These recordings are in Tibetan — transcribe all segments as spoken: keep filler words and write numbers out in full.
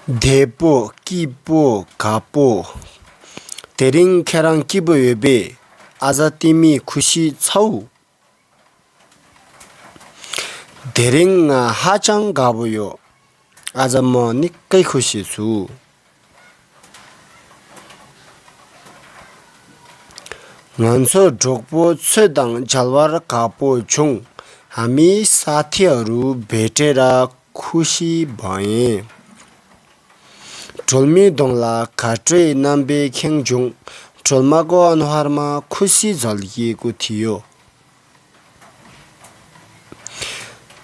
བདེ་པོ་སྐྱིད་པོ་དགའ་པོ། དེ་རིང་ཁྱེད་རང་སྐྱིད་པོ་ཡོད་པས། ཨ་ཙ་ལྟེ་མི་ཁུ་ཤི་ཚའུ། དེ་རིང་ང་ཧ་ཅང་དགའ་པོ་ཡོད། ཨ་ཙ་མོ་ནི་ཀའི་ཁུ་ཤི་ཚུ། ང་ཚོ་གྲོགས་པོ་ཚོ་དང་མཇལ་བར་དགའ་པོ་བྱུང་། ཧ་མི་ས་ཐི་ཨ་རུ་བེ་ཏྲེ་ར་ཁུ་ཤི་བ་ཡིན། སྒྲོལ་མའི་གདོང་ལ་དགའ་སྤྲོའི་རྣམ་པའི་ཁེངས་བྱུང་། སྒྲོལ་མ་ཀོ་ཨན་ཧར་མ་ཁུ་སི་ཛལ་གྱི་ཀུ་ཐི་ཡོ།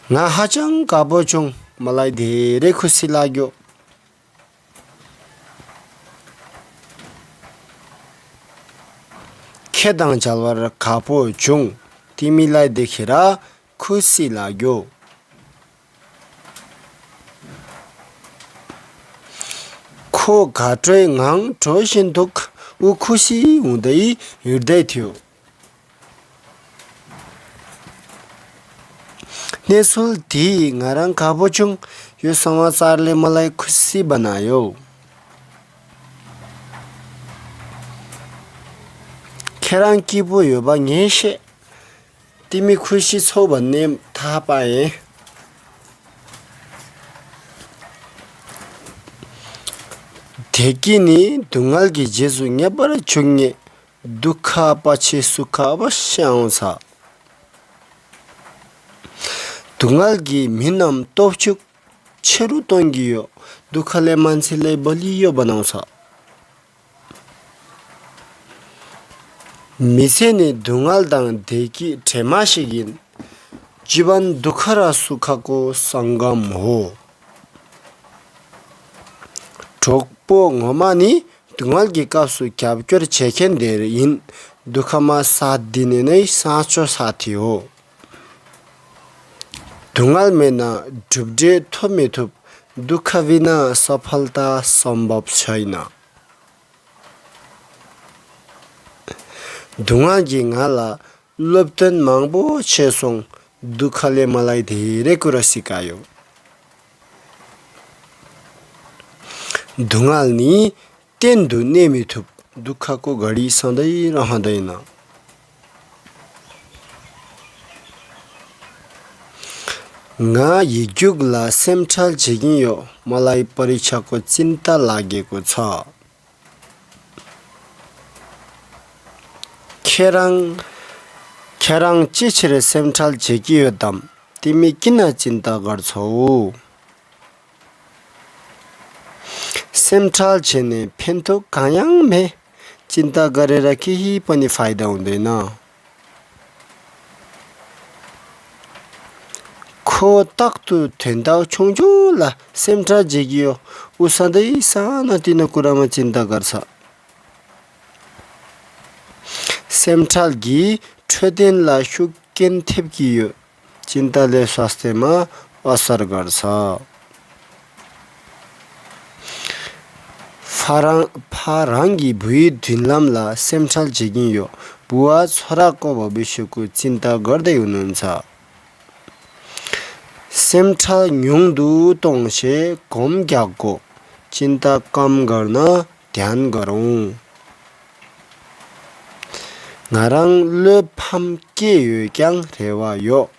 ང་ཧ་ཅང་དགའ་པོ་བྱུང་། མ་ལ་དེ་རེ་ཁུ་སི་ལ་གྱོ། ཁྱེད་དང་མཇལ་བར་དགའ་པོ་བྱུང་། ཏི་མི་ལ་དེ་ཁེ་ར་ཁུ་སི་ལ་གྱོ། ཁོ་དགའ་སྤྲོའི་ངང་འགྲོ་བཞིན་འདུག། འུ་ཁུ་སི་འུ་དའི་ཡུར་དའི་ཐིའུ། གནས་ཚུལ་དེས་ང་རང་དགའ་པོ་བྱུང་། ཡོད་སོང་བ་ཙར་ལས་མ་ལའི་ཁུ་སི་བ་ན་ཡོ། ཁྱེད་རང་སྐྱིད་པོ་ཡོད་པ་ངས་ཤེས། ཏི་མི་ཁུ་ཤི་ཚོ་བ་ནེམ་ཐ་པ་ཡིན། དེ་སྐྱིད་ནི་སྡུག་བསྔལ་གྱི་རྗེས་སུ་ངེས་པར་འཇུག་ངེས། དུ་ཁ་པ་ཆེ་སུ་ཁ་བ་ཤང་ཚ། སྡུག་བསྔལ་གྱིས་མི་རྣམས་སྟོབས་ཤུགས་ཆེ་རུ་གཏོང་གི་ཡོད། དུ་ཁ་ལས་མ་ཚེ་ལས་བ་ལི་ཡོད་པ་ནང་ཚ། མི་ཚེ་ནི་སྡུག་བསྔལ་དང་བདེ་སྐྱིད་བྲལ་མ་ཞིག་ཡིན། ཇི་བན་དུ་ཁ་ར་སུ་ཁ་ཀོ་སང་གམ་ཧོ། གྲོགས་པོ་ངོ་མ་ནི་སྡུག་བསྔལ་གྱི་སྐབས་སུ་རྒྱབ་སྐྱོར་བྱེད་མཁན་དེ་ཡིན། དུ་ཁ་མ་ས་དི་ནི་ནི་ས་ཆོ་ས་དི་ཧོ། སྡུག་བསྔལ་མེད་ན་གྲུབ་འབྲས་ཐོབ་མི་ཐུབ། དུ་ཁ་བི་ན་ས་ཕལ་ཏ་སམ་བབ་ཆ་ཡི་ན། སྡུག་བསྔལ་གྱིས་ང་ལ་སློབ་སྟོན་མང་པོ་བྱས་སོང་། དུ་ཁ་ལས་མ་ལའི་དེ་རེ་ཀུ་ར་སི་ཀ་ཡོ། སྡུག་བསྔལ་ནི་གཏན་དུ་གནས་མི་ཐུབ། དུ་ཁ་ཀོ་ག་རི་སང་ད་ཡི་རང་ཧ་ད་ཡི་ན། ང་ཡིག་རྒྱུགས་ལ་སེམས་ཁྲལ་བྱེད་ཀྱིན་ཡོད། མ་ལའི་པ་རི་ཆ་ཀོ་ཙིན་ཏ་ལ་གེ་ཀོ་ཚ། ཁྱེད་རང་། ཁྱེད་རང་ཅི་ཕྱིར་སེམས་ཁྲལ་བྱེད་ཀྱི་ཡོད་དམ། དེ་མི་ཀི་ན་ཅིན་ཏ་གར་ཚོ། སེམས་ཁྲལ་བྱས་ནས་ཕན་ཐོགས་གང་ཡང་མེད། ཅིན་ཏ་ག་རེ་ར་ཀི་ཧི་པ་ནི་ཕའི་ད་འོང་དེ་ན། ཁོ་རྟག་ཏུ་དོན་དག་ཆུང་ཆུང་ལ་སེམས་ཁྲལ་བྱེད་ཀྱི་ཡོད། ཨུ་ས་འདི་ས་ན་ཏི་ན་ཀུ་ར་མ་ཅིན་ཏ་གར་ས། སེམས་ཁྲལ་གྱིས་འཕྲོད་བསྟེན་ལ་ཤུགས་རྐྱེན་ཐེབས་ཀྱི་ཡོད། ཅིན་ཏ་ལས་སོ་སྟེ་མ་ཨ་སར་གར་ས། ཕ་རང་ཕ་རང་གི་བུའི་མདུན་ལམ་ལ་སེམས་ཁྲལ་བྱེད་ཀྱིན་ཡོད། བུ་ཨ་ཚོ་ར་ཀོ་བ་བི་ཤུ་ཀུ་ཅིན་ཏ་གར་དེ་ཡོད་ནོན་ཚ། སེམས་ཁྲལ་ཉུང་དུ་གཏོང་ཞེས་གོམ་རྒྱག་གོ། ཅིན་ཏ་ཀམ་གར་ན་དེན་གར་འོང་། ང་རང་བློ་ཕམ་སྐྱེས་ཡོད་ཀྱང་རེ་བ་ཡོད།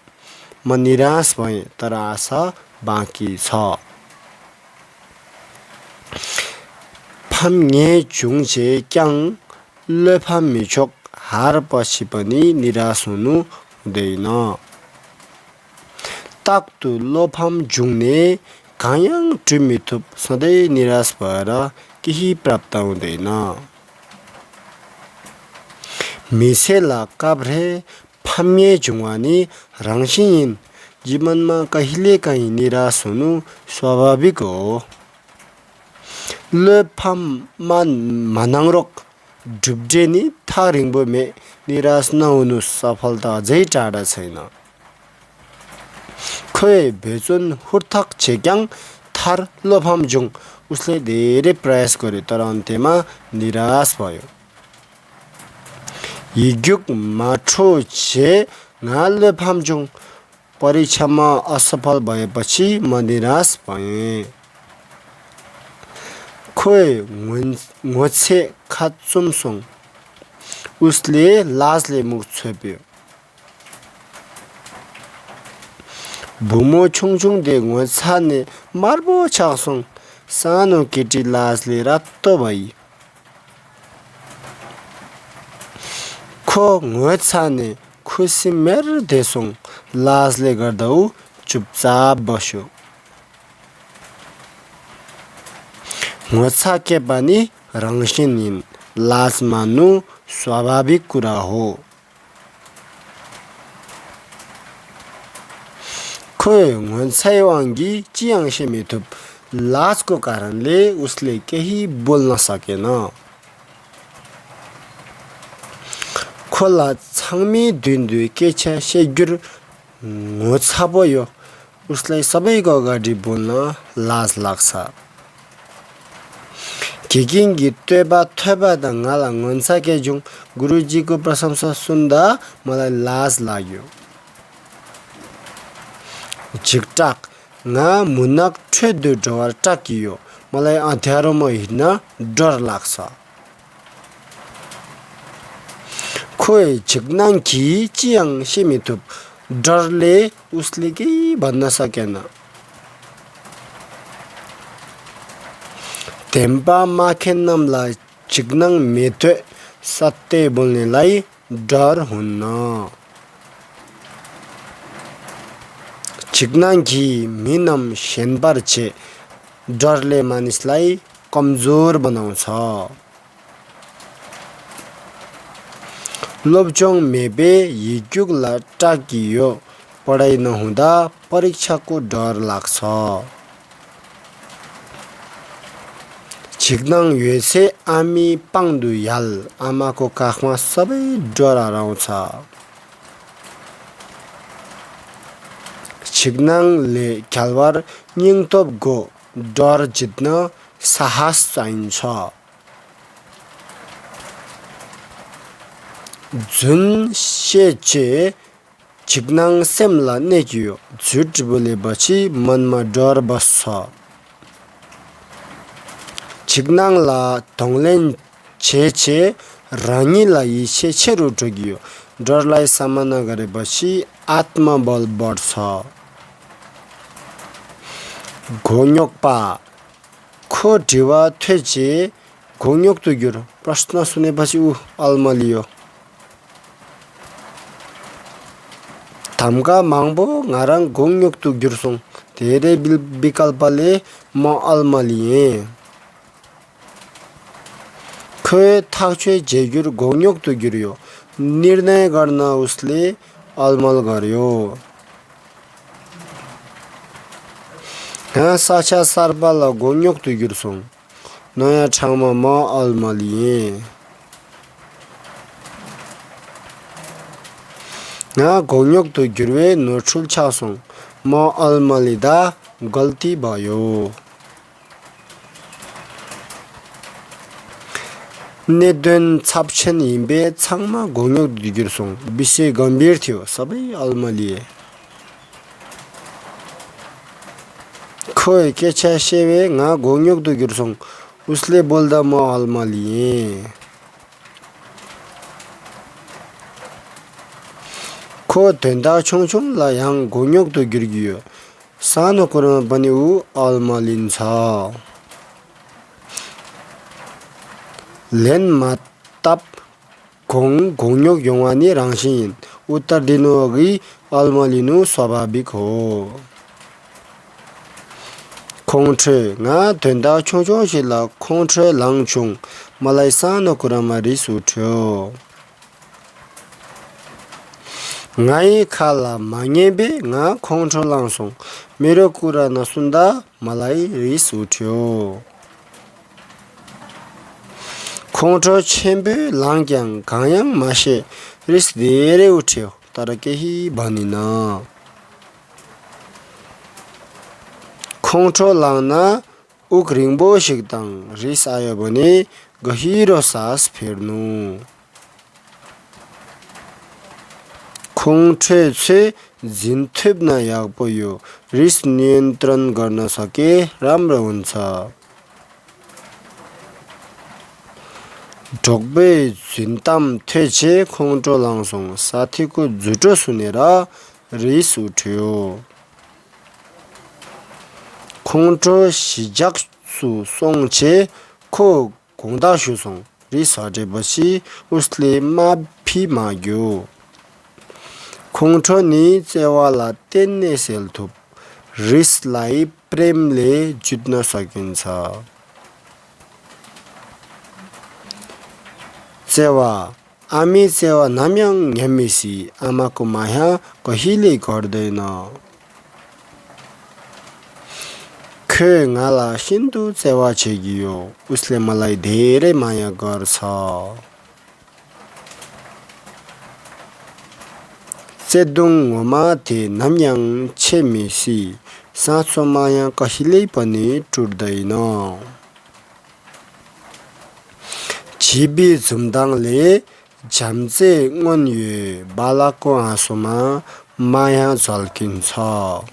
མ་ནི་རང་སྤང་ཡེ་ཏ་ར་ས་བང་གི་ཚོ། ཕམ་ངེས་བྱུང་བྱས་ཀྱང་བློ་ཕམ་མི་ཆོག། ཧར་པ་ཤི་པ་ནི་ནི་ར་སོང་ནུ་དེ་ཡིན་ནོ། རྟག་ཏུ་བློ་ཕམ་བྱུང་ནས་གང་ཡང་འབྲི་མི་ཐུབ། སོ་དེ་ནི་ར་སྤ་ར་ཀི་ཧི་པྲབ་ཏའུ་དེ་ཡིན་ནོ། མི་ཚེ་ལ་སྐབས་རེ་ཕམ་ཉེས་བྱུང་བ་ནི་རང་བཞིན་ཡིན། ཇི་མན་མ་ཀ་ཧི་ལེ་ཀ་ཡིན་ནི་ར་སོ་ནུ་སོ་བ་བི་ཀོ། བློ་ཕམ་མ་མ་གནང་རོགས། གྲུབ་འབྲས་ནི་ཐག་རིང་པོ་མེད། ནི་ར་སྣང་བ་ནུ་ས་ཕལ་ཏ་ཛེ་ཏྲ་ཏྲ་ཚེ་ན། ཁོས་འབད་བརྩོན་ཧུར་ཐག་བྱས་ཀྱང་མཐར་བློ་ཕམ་བྱུང་། ཨུ་སླེ་དེ་རེ་པྲེས་ཀོ་རེ་ཏོ་རང་དེ་མ་ནི་ར་སྤ་ཡོ། ཡིག་རྒྱུགས་མ་འཕྲོ་བྱས་ང་བློ་ཕམ་བྱུང་། པ་རི་ཆ་མ་ཨ་ས་ཕལ་བ་ཡེ་པ་ཆི་མ་ནི་ར་སྤ་ཡེ། ཁོས་ངོ་ཚ་ཁ་བཙུམས་སོང་། उसले लाजले मुख छोप्यो। བུ་མོ་ཆུང་ཆུང་དེ་ངོ་ཚ་ནས་དམར་པོ་ཆགས་སོང་། सानो केटी लाजले रातो भई। ཁོ་ངོ་ཚ་ནས་ཁུ་སིམ་མེར་བསྡད་སོང་། लाजले गर्दा ऊ चुपचाप बस्यो। ངོ་ཚ་སྐྱེས་པ་ནི་རང་བཞིན་ཡིན། लाज मान्नु स्वाभाविक कुरा हो। ཁོས་ངོ་ཚའི་དབང་གིས་ཅི་ཡང་བྱེད་མི་ཐུབ། लाज को कारणले उसले केही बोल्न सकेन। ཁོ་ལ་ཚང་མའི་མདུན་དུ་སྐད་ཆ་བཤད་རྒྱུར་ངོ་ཚ་པོ་ཡོད། उसलाई सबैको अगाडि बोल्न लाज लाग्छ। དགེ་རྒན་གྱི་བསྟོད་པ་ཐོས་པ་དང་ང་ལ་ངོ་ཚ་སྐྱེས་བྱུང་། गुरुजीको प्रशंसा सुन्दा मलाई लाज लाग्यो। འཇིགས་སྐྲག་ང་མུན་ནག་ཁྲོད་དུ་འགྲོ་བར་སྐྲག་གི་ཡོད། मलाई अँध्यारोमा हिँड्न डर लाग्छ। ཁོས་འཇིགས་སྣང་གིས་ཅི་ཡང་བྱེད་མི་ཐུབ། डरले उसले केही भन्न सकेन। བདེན་པ་སྨྲ་མཁན་རྣམས་ལ་འཇིགས་སྣང་མི་འདོད། सत्य बोल्नेलाई डर हुन्न। འཇིགས་སྣང་གིས་མི་རྣམས་ཞན་པར་བྱེད། डरले मानिसलाई कमजोर बनाउँछ। སློབ་སྦྱོང་མེད་པས་ཡིག་རྒྱུགས་ལ་སྐྲག་གི་ཡོད། पढाइ नहुँदा परीक्षाको डर लाग्छ। འཇིགས་སྣང་ཡོད་ཚེ་ཨ་མའི་པང་དུ་ཡལ། आमाको काखमा सबै डर हराउँछ। འཇིགས་སྣང་ལས་རྒྱལ་བར་སྙིང་སྟོབས་དགོས། डर जित्न साहस चाहिन्छ। རྫུན་བཤད་བྱས་འཇིགས་སྣང་སེམས་ལ་གནས་ཀྱི་ཡོད། झूठ बोलेपछि मनमा डर बस्छ। འཇིགས་སྣང་ལ་གདོང་ལེན་བྱས་བྱས་རང་ཉིད་ལ་ཡིད་ཆེས་ཆེ་རུ་འགྲོ་གི་ཡོད། डरलाई सामना गरेपछि आत्मबल बढ्छ। མགོ་རྙོག་པ། ཁོ་དྲི་བ་ཐོས་རྗེས་མགོ་རྙོག་ཏུ་གྱུར། प्रश्न सुनेपछि ऊ अलमलियो। གདམ་ག་མང་པོ་ང་རང་མགོ་རྙོག་ཏུ་གྱུར་སོང་། धेरै विकल्पले म अलमलिएँ। ཁོས་ཐག་གཅོད་བྱེད་རྒྱུར་མགོ་རྙོག་ཏུ་གྱུར་ཡོད། निर्णय गर्न उसले अलमल गर्‍यो། ང་ས་ཆ་གསར་པ་ལ་མགོ་རྙོག་ཏུ་གྱུར་སོང་། नयाँ ठाउँमा म अलमलिएँ། ང་མགོ་རྙོག་ཏུ་གྱུར་བས་ནོར་འཁྲུལ་ཆགས་སོང་། म अलमलिँदा गल्ती भयो། གནད་དོན་ཚབས་ཆེན་ཡིན་པས་ཚང་མ་མགོ་རྙོག་ཏུ་གྱུར་སོང་། विषय गम्भीर थियो, सबै अलमलिए། ཁོས་སྐད་ཆ་བཤད་པས་ང་མགོ་རྙོག་ཏུ་གྱུར་སོང་། उसले बोल्दा म अलमलिएँ། ཁོ་དོན་དག་ཆུང་ཆུང་ལ་ཡང་མགོ་རྙོག་ཏུ་གྱུར་གྱི་ཡོད། सानो कुरामा पनि ऊ अलमलिन्छ। ལན་མ་བཏབ་གོང་མགོ་རྙོག་ཡོང་བ་ནི་རང་བཞིན་ཡིན། उत्तर दिनु अघि अलमलिनु स्वाभाविक हो། ཁོང་ཁྲོས། ང་དོན་དག་ཆུང་ཆུང་ཞིག་ལ་ཁོང་ཁྲོ་ལངས་བྱུང་། मलाई सानो कुरामा रिस उठ्यो། ངའི་ཁ་ལ་མ་ཉན་པས་ང་ཁོང་ཁྲོ་ལངས་སོང་། मेरो कुरा नसुन्दा मलाई रिस उठ्यो། ཁོང་ཁྲོ་ཆེན་པོས་ལངས་ཀྱང་གང་ཡང་མ་བཤད། रिस धेरै उठ्यो, तर केही भनिनँ། ཁོང་ཁྲོ་ལངས་ན་དབུགས་རིང་པོ་ཞིག་བཏང་། रिस आयो भने गहिरो सास फेर्नु། ཁོང་ཁྲོས་ཚེ་འཛིན་ཐུབ་ན་ཡག་པོ་ཡོད། रिस नियन्त्रण गर्न सके राम्रो हुन्छ། གྲོགས་པོའི་རྫུན་གཏམ་ཐོས་རྗེས་ཁོང་ཁྲོ་ལངས་སོང་། ས་ཐིག་གུ་རྫུ་འཕྲུལ་སུ་ནས་ར་རིས་སུ་འཁྲུལ། ཁོང་ཁྲོ་ཞི་འཇགས་སུ་སོང་རྗེས་ཁོ་དགོངས་དག་ཞུ་སོང་། རིས་ས་འདྲེ་པོ་ཞིག་ཨུས་ལེ་མ་ཕི་མ་རྒྱུ། ཁོང་ཁྲོ་ནི་བརྩེ་བ་ལ་གཏན་ནས་སེལ་ཐུབ། རིས་ལའི་པྲེམ་ལས་ཇུད་ན་ས་ཀིན་ཚ། བརྩེ་བ། ཨ་མའི་བརྩེ་བ་ནམ་ཡང་ཉམས་མི་སྲིད། ཨ་མ་ཀུ་མ་ཧྱ་ཀོ་ཧི་ལེ་གོར་དེ་ན། ཁོས་ང་ལ་ཤིན་ཏུ་བརྩེ་བ་བྱེད་ཀྱི་ཡོད། ཨུས་ལེ་མ་ལའི་དེ་རེ་མ་ཡ་གར་ཚ། བརྩེ་དུང་ངོ་མ་དེ་ནམ་ཡང་ཆད་མི་སྲིད། ས་མཚོ་མ་ཡང་ཀ་ཤི་ལེ་པ་ནི་དཀྲུག་ད་ཡིན་ནོ། བྱིས་པའི་འཛུམ་མདངས་ལས་བྱམས་བརྩེ་མངོན་ཡོད། བ་ལ་ཀོ་ཨ་སོ་མ་མ་ཡང་མཛོལ་གིན་ཚོ།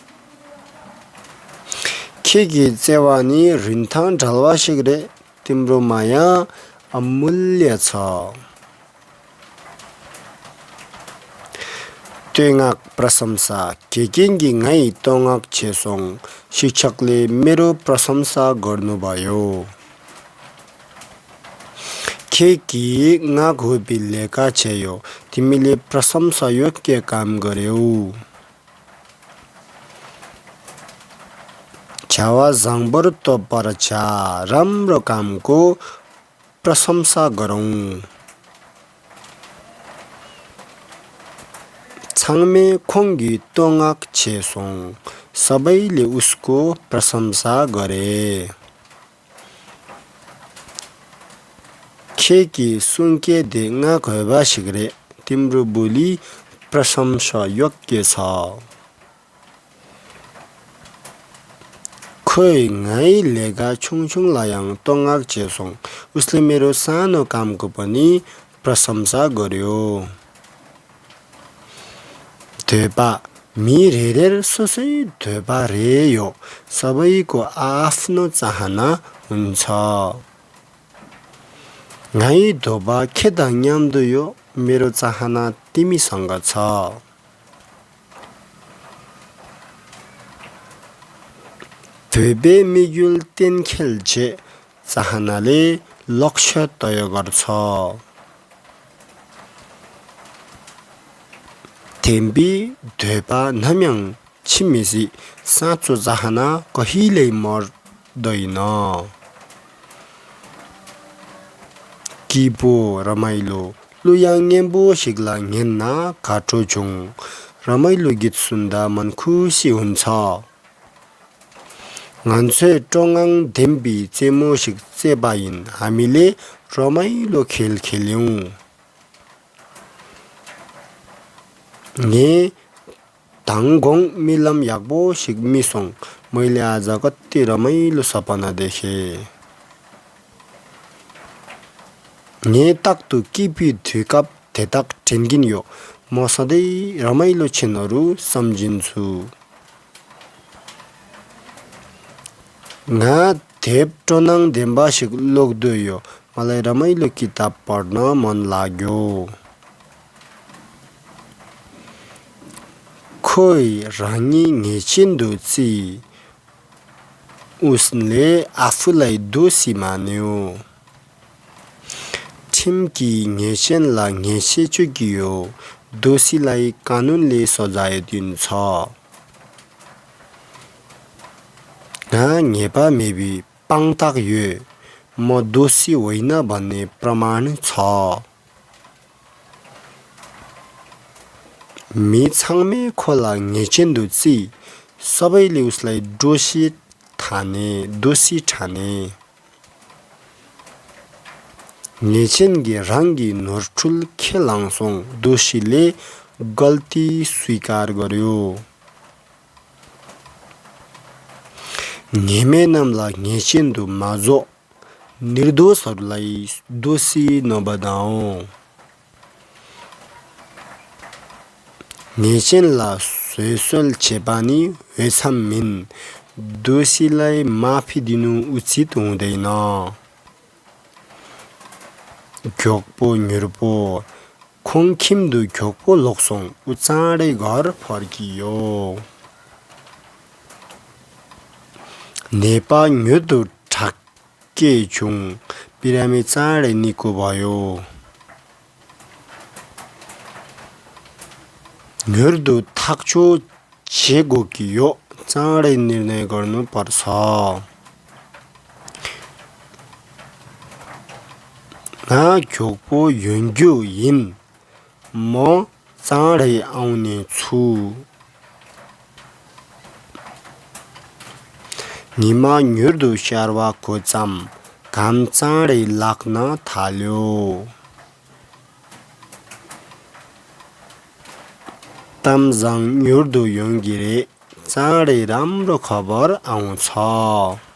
ཁྱེད་ཀྱི་བརྩེ་བ་ནི་རིན་ཐང་བྲལ་བ་ཞིག་རེད། ཏིམ་རུ་མ་ཡང་ཨ་མུལ་ལེ་ཚོ། བསྟོད་བསྔགས་པྲ་སམ་ས། དགེ་རྒན་གྱིས་ང་ཡི་བསྟོད་བསྔགས་བྱས་སོང་། ཤིག་ཆག་ལས་མེ་རོ་པྲ་སམ་ས་སྒོར་ནུ་བ་ཡོ། ཁྱེད་ཀྱིས་ང་དགོས་པའི་ལས་ཀ་བྱས་ཡོ། དེ་མི་ལས་པྲ་སམ་ས་ཡོད་ཀྱི་ཀམ་གོ་རེའུ། བྱ་བ་བཟང་པོར་སྟོབས་པར་བྱ། རམ་རོ་ཀམ་གོ། པྲ་སམ་ས་ག་རུང་། ཚང་མས་ཁོང་གི་བསྟོད་བསྔགས་བྱས་སོང་། ས་བའི་ལེ་ཨུས་ཀོ་པྲ་སམ་ས་ག་རེ། ཁྱེད་ཀྱི་གསུང་སྐད་དེ་ང་གོ་བ་ཞིག་རེད། ཏིམ་རུ་བུ་ལི་པྲ་སམ་ས་ཡོད་ཀྱི་ས། ཁོས་ངའི་ལས་ཀ་ཆུང་ཆུང་ལ་ཡང་བསྟོད་བསྔགས་བྱས་སོང་། ཨུས་ལེ་མེ་རོ་ས་ནོ་ཀམ་གུ་པ་ནི་པྲ་སམ་ས་གོ་རེའོ། འདོད་པ། མི་རེ་རེར་སོ་སོའི་འདོད་པ་རེ་ཡོད། ས་བ་ཡི་ཀོ་ཨ་ཧྥ་ནོ་ཙ་ཧ་ན་ཨུན་ཚ། ང་ཡི་འདོད་པ་ཁྱེད་དང་མཉམ་དུ་ཡོད། མེ་རོ་ཙ་ཧ་ན་ཏི་མི་སང་ག་ཚ། བོད་པའི་དམིགས་ཡུལ་གཏན་འཁེལ་བྱེད། ཙ་ཧ་ན་ལས་ལོག་ཤོད་ཏོ་ཡོ་གར་ཚོ། དེམ་པའི་འདོད་པ་ནམ་ཡང་འཆི་མི་སྲིད། ས་ཚོ་ཙ་ཧ་ན་ཀོ་ཧི་ལེ་མོར་དོ་ཡིན་ནོ། སྐྱིད་པོ་ར་མའི་ལོ། གླུ་དབྱངས་སྙན་པོ་ཞིག་ལ་ཉན་ན་དགའ་སྤྲོ་བྱུང་། ར་མའི་ལོ་གིད་སུན་ད་མན་ཁུ་སི་ཧུན་ཚ། ང་ཚོས་སྤྲོ་སྣང་ལྡན་པའི་རྩེད་མོ་ཞིག་རྩེས་པ་ཡིན། ཧ་མི་ལེ་རོ་མའི་ལོ་ཁེལ་ཁེལ་ཡོང་། ངས་མདང་དགོང་རྨི་ལམ་ཡག་པོ་ཞིག་རྨིས་སོང་། མོའི་ལེ་ཨ་ཛ་ཀོ་ཏི་རོ་མའི་ལོ་ས་པ་ན་དེ་ཤེ། ངས་རྟག་ཏུ་སྐྱིད་པའི་དུས་སྐབས་དེ་དག་དྲན་གྱིན་ཡོད། མོ་ས་དེ་ར་མའི་ལོ་ཆེ་ནོ་རུ་བསམ་གྱིན་ཚུ། ང་དེབ་སྤྲོ་སྣང་ལྡན་པ་ཞིག་ཀློག་འདོད་ཡོད། མ་ལའི་ར་མའི་ལོ་ཀི་ཏབ་པར་ན་མོན་ལ་གྱོ། ཁོས་རང་ཉིད་ཉེས་ཅན་དུ་བརྩིས། ཨུས་ལེ་ཨ་ཧྥུ་ལའི་དོ་སི་མ་ནེའོ། ཁྲིམས་ཀྱིས་ཉེས་ཅན་ལ་ཉེས་ཆད་གཅོད་ཀྱི་ཡོད། དོ་སི་ལའི་ཀ་ནུན་ལས་སོ་ཛ་ཡེ་དུན་ཚོ། ང་ཉེས་པ་མེད་པའི་དཔང་རྟགས་ཡོད། མོ་དོ་སི་ཝེ་ན་བ་ནེ་པྲ་མ་ནི་ཚོ། མི་ཚང་མས་ཁོ་ལ་ཉེས་ཅན་དུ་བརྩིས། ས་བའི་ལེའུ་སི་ལའི་འགྲོ་ཤི་ཐ་ནེ་དོ་སི་ཁྲ་ནེ། ཉེས་ཅན་གྱིས་རང་གི་ནོར་འཁྲུལ་ཁས་བླངས་སོང་། དོ་ཤི་ལས་གལ་ཏི་སུའི་ཀར་གོ་རེའོ། ཉེས་མེད་རྣམས་ལ་ཉེས་ཅན་དུ་མ་རྫོགས། ནིར་དོ་སར་ལའི་དོ་སི་ནོ་བ་དང་། ཉེས་ཅན་ལ་བཟོད་གསོལ་བྱེད་པ་ནི་འོས་འཚམ་མིན། དོ་སི་ལའི་མ་ཕི་དི་ནུ་ཨུ་ཙི་ཏུང་དེ་ན། མགྱོགས་པོ་མྱུར་པོ། ཁོང་ཁྱིམ་དུ་མགྱོགས་པོ་ལོག་སོང་། ཨུ་གཙང་རེ་གར་ཕར་གྱི་ཡོ། ནད་པ་མྱུར་དུ་དྲག་སྐྱེད་བྱུང་། པི་ར་མི་གཙང་རེ་ནི་ཀོ་བ་ཡོ། མྱུར་དུ་ཐག་གཅོད་བྱེད་དགོས་ཀྱི་ཡོད། གཙང་རེ་ནིར་ནས་གར་ནུ་པར་ས། ང་མགྱོགས་པོ་ཡོང་རྒྱུ་ཡིན། མོ་གཙང་རེ་ཨང་ནས་ཚུ། ཉི་མ་མྱུར་དུ་ཤར་བ་གོ་ཙམ། གམ་གཙང་རེ་ལག་ན་ཐལ་ཡོ། གཏམ་བཟང་མྱུར་དུ་ཡོང་གི་རེད། གཙང་རེ་རམ་རོ་ཁ་བར་ཨང་ཚ།